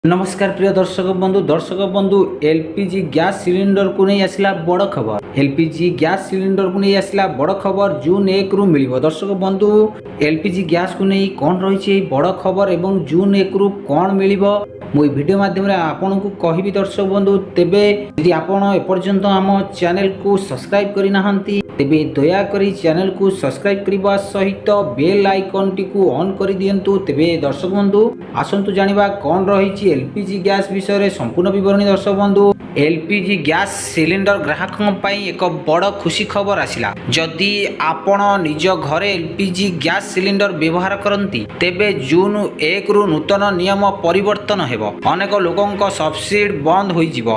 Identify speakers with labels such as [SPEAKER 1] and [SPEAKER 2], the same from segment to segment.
[SPEAKER 1] ନମସ୍କାର ପ୍ରିୟ ଦର୍ଶକ ବନ୍ଧୁ। ଦର୍ଶକ ବନ୍ଧୁ, ଏଲପିଜି ଗ୍ୟାସ୍ ସିଲିଣ୍ଡରକୁ ନେଇ ଆସିଲା ବଡ଼ ଖବର। ଏଲପିଜି ଗ୍ୟାସ୍ ସିଲିଣ୍ଡରକୁ ନେଇ ଆସିଲା ବଡ଼ ଖବର, ଜୁନ୍ 1ରୁ ମିଳିବ। ଦର୍ଶକ ବନ୍ଧୁ, ଏଲପିଜି ଗ୍ୟାସ୍କୁ ନେଇ କ'ଣ ରହିଛି ଏହି ବଡ଼ ଖବର ଏବଂ ଜୁନ୍ 1ରୁ କ'ଣ ମିଳିବ, ମୁଁ ଏହି ଭିଡ଼ିଓ ମାଧ୍ୟମରେ ଆପଣଙ୍କୁ କହିବି। ଦର୍ଶକ ବନ୍ଧୁ, ତେବେ ଯଦି ଆପଣ ଏପର୍ଯ୍ୟନ୍ତ ଆମ ଚ୍ୟାନେଲକୁ ସବସ୍କ୍ରାଇବ୍ କରିନାହାନ୍ତି, ତେବେ ଦୟାକରି ଚ୍ୟାନେଲକୁ ସବସ୍କ୍ରାଇବ୍ କରିବା ସହିତ ବେଲ୍ ଆଇକନ୍ଟିକୁ ଅନ୍ କରିଦିଅନ୍ତୁ। ତେବେ ଦର୍ଶକ ବନ୍ଧୁ, ଆସନ୍ତୁ ଜାଣିବା କ'ଣ ରହିଛି ଏଲପିଜି ଗ୍ୟାସ୍ ବିଷୟରେ ସମ୍ପୂର୍ଣ୍ଣ ବିବରଣୀ। ଦର୍ଶକ ବନ୍ଧୁ, ଏଲପିଜି ଗ୍ୟାସ୍ ସିଲିଣ୍ଡର ଗ୍ରାହକଙ୍କ ପାଇଁ ଏକ ବଡ଼ ଖୁସି ଖବର ଆସିଲା। ଯଦି ଆପଣ ନିଜ ଘରେ ଏଲପିଜି ଗ୍ୟାସ୍ ସିଲିଣ୍ଡର ବ୍ୟବହାର କରନ୍ତି, ତେବେ ଜୁନ୍ 1ରୁ ନୂତନ ନିୟମ ପରିବର୍ତ୍ତନ ହେବ। ଅନେକ ଲୋକଙ୍କ ସବସିଡି ବନ୍ଦ ହୋଇଯିବ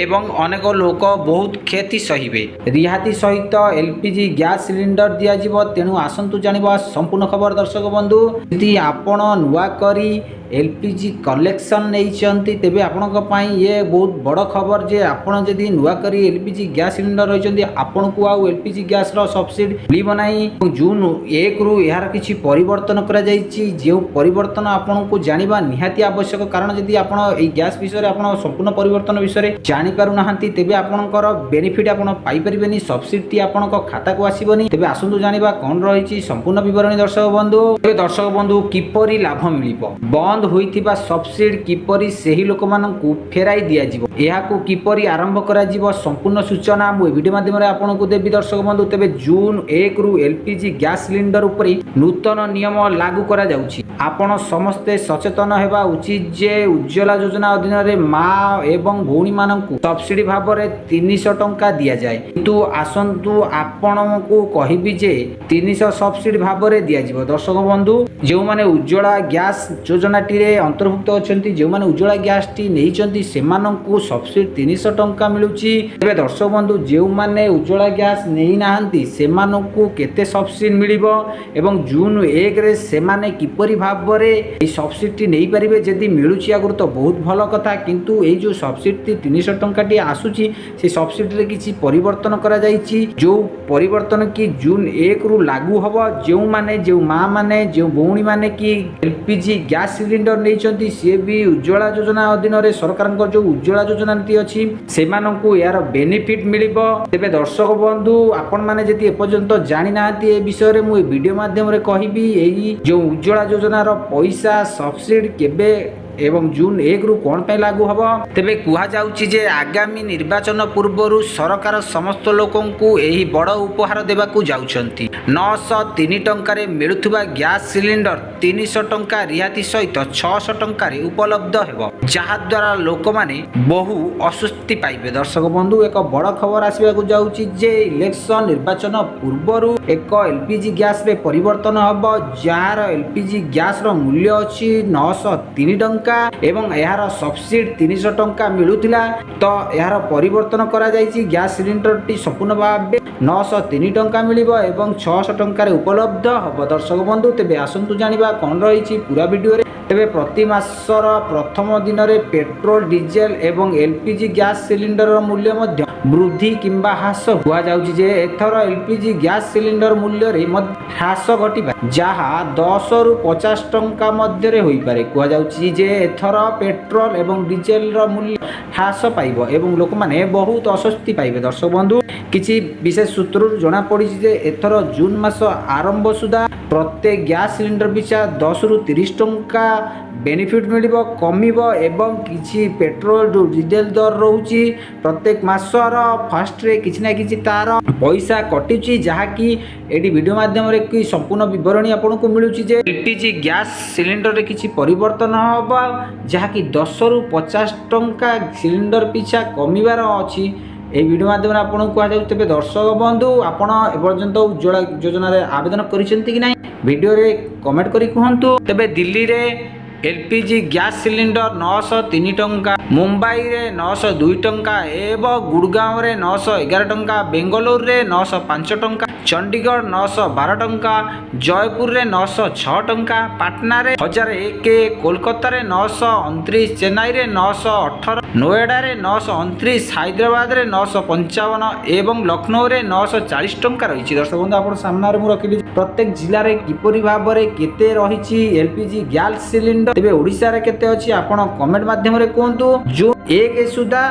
[SPEAKER 1] ଏବଂ ଅନେକ ଲୋକ ବହୁତ କ୍ଷତି ସହିବେ। ରିହାତି ସହିତ ଏଲପିଜି ଗ୍ୟାସ୍ ସିଲିଣ୍ଡର ଦିଆଯିବ। ତେଣୁ ଆସନ୍ତୁ ଜାଣିବା ସମ୍ପୂର୍ଣ୍ଣ ଖବର। ଦର୍ଶକ ବନ୍ଧୁ, ଯଦି ଆପଣ ନୂଆ କରି ଏଲପିଜି କନେକ୍ସନ୍ ନେଇଛନ୍ତି, ତେବେ ଆପଣଙ୍କ ପାଇଁ ଇଏ ବହୁତ ବଡ଼ ଖବର ଯେ ଆପଣ ଯଦି ନୂଆ କରି ଏଲପିଜି ଗ୍ୟାସ୍ ସିଲିଣ୍ଡର ରହିଛନ୍ତି, ଆପଣଙ୍କୁ ଆଉ ଏଲପିଜି ଗ୍ୟାସ୍ର ସବସିଡି ମିଳିବ ନାହିଁ। ଜୁନ୍ 1ରୁ ଏହାର କିଛି ପରିବର୍ତ୍ତନ କରାଯାଇଛି, ଯେଉଁ ପରିବର୍ତ୍ତନ ଆପଣଙ୍କୁ ଜାଣିବା ନିହାତି ଆବଶ୍ୟକ। କାରଣ ଯଦି ଆପଣ ଏଇ ଗ୍ୟାସ୍ ବିଷୟରେ ଆପଣ ସମ୍ପୂର୍ଣ୍ଣ ପରିବର୍ତ୍ତନ ବିଷୟରେ ଜାଣିପାରୁନାହାନ୍ତି, ତେବେ ଆପଣଙ୍କର ବେନିଫିଟ୍ ଆପଣ ପାଇପାରିବେନି, ସବସିଡିଟି ଆପଣଙ୍କ ଖାତାକୁ ଆସିବନି। ତେବେ ଆସନ୍ତୁ ଜାଣିବା କ'ଣ ରହିଛି ସମ୍ପୂର୍ଣ୍ଣ ବିବରଣୀ। ଦର୍ଶକ ବନ୍ଧୁ, ତେବେ ଦର୍ଶକ ବନ୍ଧୁ, କିପରି ଲାଭ ମିଳିବ? ବନ୍ଦ ହୋଇଥିବା ସବସିଡି କିପରି ସେହି ଲୋକମାନଙ୍କୁ ଫେରାଇ ଦିଆଯିବ? ଏହାକୁ କିପରି ଆରମ୍ଭ କରାଯିବ? ସମ୍ପୂର୍ଣ୍ଣ ସୂଚନା ମୁଁ ଏ ଭିଡ଼ିଓ ମାଧ୍ୟମରେ ଆପଣଙ୍କୁ ଦେବି। ଦର୍ଶକ ବନ୍ଧୁ, ତେବେ ଜୁନ୍ 1ରୁ ଏଲପିଜି ଗ୍ୟାସ୍ ସିଲିଣ୍ଡର ଉପରେ ନୂତନ ନିୟମ ଲାଗୁ କରାଯାଉଛି। ଆପଣ ସମସ୍ତେ ସଚେତନ ହେବା ଉଚିତ ଯେ ଉଜ୍ଜ୍ୱଲା ଯୋଜନା ଅଧୀନରେ ମା ଏବଂ ଭଉଣୀମାନଙ୍କୁ ସବସିଡି ଭାବରେ 300 ଟଙ୍କା ଦିଆଯାଏ। କିନ୍ତୁ ଆସନ୍ତୁ ଆପଣଙ୍କୁ କହିବି ଯେ 300 ସବସିଡି ଭାବରେ ଦିଆଯିବ। ଦର୍ଶକ ବନ୍ଧୁ, ଯେଉଁମାନେ ଉଜ୍ଜ୍ୱଳା ଗ୍ୟାସ୍ ଯୋଜନାଟିରେ ଅନ୍ତର୍ଭୁକ୍ତ ଅଛନ୍ତି, ଯେଉଁମାନେ ଉଜ୍ଜ୍ୱଳା ଗ୍ୟାସ୍ଟି ନେଇଛନ୍ତି, ସେମାନଙ୍କୁ ସବସିଡି 300 ଟଙ୍କା ମିଳୁଛି। ତେବେ ଦର୍ଶକ ବନ୍ଧୁ, ଯେଉଁମାନେ ଉଜ୍ଜ୍ୱଳା ଗ୍ୟାସ୍ ନେଇନାହାନ୍ତି, ସେମାନଙ୍କୁ କେତେ ସବସିଡି ମିଳିବ ଏବଂ ଜୁନ୍ 1ରେ ସେମାନେ କିପରି ଭାବରେ ଏହି ସବସିଡିଟି ନେଇପାରିବେ? ଯଦି ମିଳୁଛି ଆଗରୁ ତ ବହୁତ ଭଲ କଥା। କିନ୍ତୁ ଏଇ ଯେଉଁ ସବସିଡି 300 ଟଙ୍କାଟି ଆସୁଛି, ସେ ସବସିଡିରେ କିଛି ପରିବର୍ତ୍ତନ କରାଯାଇଛି, ଯେଉଁ ପରିବର୍ତ୍ତନ କି ଜୁନ୍ 1ରୁ ଲାଗୁ ହେବ। ଯେଉଁମାନେ, ଯେଉଁ ମା ମାନେ, ଯେଉଁ ଭଉଣୀମାନେ କି ଏଲପିଜି ଗ୍ୟାସ୍ ସିଲିଣ୍ଡର ନେଇଛନ୍ତି, ସିଏ ବି ଉଜ୍ଜ୍ୱଳା ଯୋଜନା ଅଧୀନରେ, ସରକାରଙ୍କ ଯେଉଁ ଉଜ୍ଜ୍ୱଳା ଯୋଜନାଟି ଅଛି, ସେମାନଙ୍କୁ ଏହାର ବେନିଫିଟ୍ ମିଳିବ। ତେବେ ଦର୍ଶକ ବନ୍ଧୁ, ଆପଣମାନେ ଯଦି ଏପର୍ଯ୍ୟନ୍ତ ଜାଣିନାହାନ୍ତି ଏ ବିଷୟରେ, ମୁଁ ଏ ଭିଡ଼ିଓ ମାଧ୍ୟମରେ କହିବି ଏଇ ଯେଉଁ ଉଜ୍ଜ୍ୱଳା ଯୋଜନାର ପଇସା ସବସିଡି କେବେ ଏବଂ ଜୁନ୍ 1ରୁ କ'ଣ ପାଇଁ ଲାଗୁ ହେବ। ତେବେ କୁହାଯାଉଛି ଯେ ଆଗାମୀ ନିର୍ବାଚନ ପୂର୍ବରୁ ସରକାର ସମସ୍ତ ଲୋକଙ୍କୁ ଏହି ବଡ଼ ଉପହାର ଦେବାକୁ ଯାଉଛନ୍ତି। 903 ଟଙ୍କାରେ ମିଳୁଥିବା ଗ୍ୟାସ୍ ସିଲିଣ୍ଡର 300 ଟଙ୍କା ରିହାତି ସହିତ 600 ଟଙ୍କାରେ ଉପଲବ୍ଧ ହେବ, ଯାହାଦ୍ୱାରା ଲୋକମାନେ ବହୁ ଆଶ୍ୱସ୍ତି ପାଇବେ। ଦର୍ଶକ ବନ୍ଧୁ, ଏକ ବଡ଼ ଖବର ଆସିବାକୁ ଯାଉଛି ଯେ ଇଲେକ୍ସନ ନିର୍ବାଚନ ପୂର୍ବରୁ ଏକ ଏଲପିଜି ଗ୍ୟାସରେ ପରିବର୍ତ୍ତନ ହେବ, ଯାହାର ଏଲପିଜି ଗ୍ୟାସର ମୂଲ୍ୟ ଅଛି 903 ଟଙ୍କା ଏବଂ ଏହାର ସବସିଡି 300 ଟଙ୍କା ମିଳୁଥିଲା। ତ ଏହାର ପରିବର୍ତ୍ତନ କରାଯାଇଛି। ଗ୍ୟାସ୍ ସିଲିଣ୍ଡରଟି ସମ୍ପୂର୍ଣ୍ଣ ଭାବେ 903 ଟଙ୍କା ମିଳିବ ଏବଂ 600 ଟଙ୍କାରେ ଉପଲବ୍ଧ ହେବ। ଦର୍ଶକ ବନ୍ଧୁ, ତେବେ ଆସନ୍ତୁ ଜାଣିବା କ'ଣ ରହିଛି ପୁରା ଭିଡ଼ିଓରେ। ତେବେ ପ୍ରତି ମାସର ପ୍ରଥମ ଦିନରେ ପେଟ୍ରୋଲ, ଡିଜେଲ ଏବଂ ଏଲପିଜି ଗ୍ୟାସ୍ ସିଲିଣ୍ଡରର ମୂଲ୍ୟ ମଧ୍ୟ ବୃଦ୍ଧି କିମ୍ବା ହ୍ରାସ। କୁହାଯାଉଛି ଯେ ଏଥର ଏଲପିଜି ଗ୍ୟାସ୍ ସିଲିଣ୍ଡର ମୂଲ୍ୟରେ ମଧ୍ୟ ହ୍ରାସ ଘଟିପାରେ, ଯାହା 10ରୁ 50 ଟଙ୍କା ମଧ୍ୟରେ ହୋଇପାରେ। କୁହାଯାଉଛି ଯେ ଏଥର ପେଟ୍ରୋଲ ଏବଂ ଡିଜେଲର ମୂଲ୍ୟ ହ୍ରାସ ପାଇବ ଏବଂ ଲୋକମାନେ ବହୁତ ଆଶ୍ୱସ୍ତି ପାଇବେ। ଦର୍ଶକ ବନ୍ଧୁ, କିଛି ବିଶେଷ ସୂତ୍ରରୁ ଜଣାପଡ଼ିଛି ଯେ ଏଥର ଜୁନ୍ ମାସ ଆରମ୍ଭ ସୁଦ୍ଧା ପ୍ରତ୍ୟେକ ଗ୍ୟାସ୍ ସିଲିଣ୍ଡର ପିଛା 10ରୁ 30 ଟଙ୍କା ବେନିଫିଟ୍ ମିଳିବ, କମିବ। ଏବଂ କିଛି ପେଟ୍ରୋଲ ଯେଉଁ ଡିଜେଲ ଦର ରହୁଛି, ପ୍ରତ୍ୟେକ ମାସର ଫାଷ୍ଟରେ କିଛି ନା କିଛି ତାର ପଇସା କଟୁଛି, ଯାହାକି ଏଠି ଭିଡ଼ିଓ ମାଧ୍ୟମରେ କି ସମ୍ପୂର୍ଣ୍ଣ ବିବରଣୀ ଆପଣଙ୍କୁ ମିଳୁଛି ଯେ ଏଲପିଜି ଗ୍ୟାସ୍ ସିଲିଣ୍ଡରରେ କିଛି ପରିବର୍ତ୍ତନ ହେବ, ଯାହାକି 10ରୁ 50 ଟଙ୍କା ସିଲିଣ୍ଡର ପିଛା କମିବାର ଅଛି, ଏହି ଭିଡ଼ିଓ ମାଧ୍ୟମରେ ଆପଣଙ୍କୁ କୁହାଯାଉଛି। ତେବେ ଦର୍ଶକ ବନ୍ଧୁ, ଆପଣ ଏପର୍ଯ୍ୟନ୍ତ ଉଜ୍ଜ୍ୱଳା ଯୋଜନାରେ ଆବେଦନ କରିଛନ୍ତି କି ନାହିଁ, ଭିଡ଼ିଓରେ କମେଣ୍ଟ କରି କୁହନ୍ତୁ। ତେବେ ଦିଲ୍ଲୀରେ ଏଲପିଜି ଗ୍ୟାସ୍ ସିଲିଣ୍ଡର 903 ଟଙ୍କା, ମୁମ୍ବାଇରେ 902 ଟଙ୍କା ଏବଂ ଗୁଡ଼ଗାଁରେ 911 ଟଙ୍କା, ବେଙ୍ଗଲୁରୁରେ 905 ଟଙ୍କା, ଚଣ୍ଡିଗଡ଼ 912 ଟଙ୍କା, ଜୟପୁରରେ 906 ଟଙ୍କା, ପାଟନାରେ 1001, କୋଲକାତାରେ 929, ଚେନ୍ନାଇରେ 918, ନୋଏଡ଼ାରେ 929, ହାଇଦ୍ରାବାଦରେ 955 ଏବଂ ଲକ୍ଷ୍ନୌରେ 940 ଟଙ୍କା ରହିଛି। ଦର୍ଶକ ବନ୍ଧୁ, ଆପଣ ସାମ୍ନାରେ ମୁଁ ରଖିଲି। ପ୍ରତ୍ୟେକ ଜିଲ୍ଲାରେ କିପରି ଭାବରେ କେତେ ରହିଛି ଏଲପିଜି ଗ୍ୟାସ୍ ସିଲିଣ୍ଡର। ତେବେ ଓଡ଼ିଶାରେ କେତେ ଅଛି, ଆପଣ କମେଣ୍ଟ ମାଧ୍ୟମରେ କୁହନ୍ତୁ। ଜୁନ୍ 1 ସୁଦ୍ଧା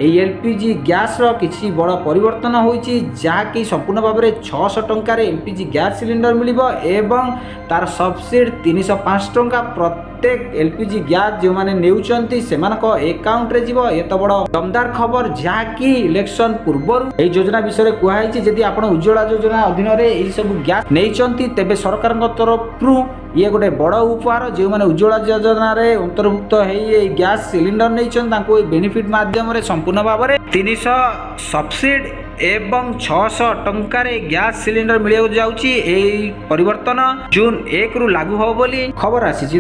[SPEAKER 1] ଏହି ଏଲପିଜି ଗ୍ୟାସ୍ର କିଛି ବଡ଼ ପରିବର୍ତ୍ତନ ହୋଇଛି, ଯାହାକି ସମ୍ପୂର୍ଣ୍ଣ ଭାବରେ 600 ଟଙ୍କାରେ ଏଲପିଜି ଗ୍ୟାସ୍ ସିଲିଣ୍ଡର ମିଳିବ ଏବଂ ତାର ସବସିଡି 305 ଟଙ୍କା ପ୍ରତ୍ୟେକ ଏଲପିଜି ଗ୍ୟାସ୍ ଯେଉଁମାନେ ନେଉଛନ୍ତି, ସେମାନଙ୍କ ଏକାଉଣ୍ଟରେ ଯିବ। ଏ ତ ବଡ଼ ଦମଦାର ଖବର, ଯାହାକି ଇଲେକ୍ସନ ପୂର୍ବରୁ ଏହି ଯୋଜନା ବିଷୟରେ କୁହାଯାଇଛି। ଯଦି ଆପଣ ଉଜ୍ଜଳା ଯୋଜନା ଅଧୀନରେ ଏହି ସବୁ ଗ୍ୟାସ୍ ନେଇଛନ୍ତି, ତେବେ ସରକାରଙ୍କ ତରଫରୁ ଇଏ ଗୋଟେ ବଡ଼ ଉପହାର। ଯେଉଁମାନେ ଉଜ୍ଜଳା ଯୋଜନାରେ ଅନ୍ତର୍ଭୁକ୍ତ ହେଇ ଏହି ଗ୍ୟାସ୍ ସିଲିଣ୍ଡର ନେଇଛନ୍ତି, ତାଙ୍କୁ ଏହି ବେନିଫିଟ୍ ମାଧ୍ୟମରେ ସମ୍ପୂର୍ଣ୍ଣ ଭାବରେ 300 ସବସିଡି ଏବଂ 600 ଟଙ୍କାରେ ଗ୍ୟାସ୍ ସିଲିଣ୍ଡର ମିଳିବାକୁ ଯାଉଛି। ଏହି ପରିବର୍ତ୍ତନ ଜୁନ୍ 1ରୁ ଲାଗୁ ହେବ ବୋଲି ଖବର ଆସିଛି।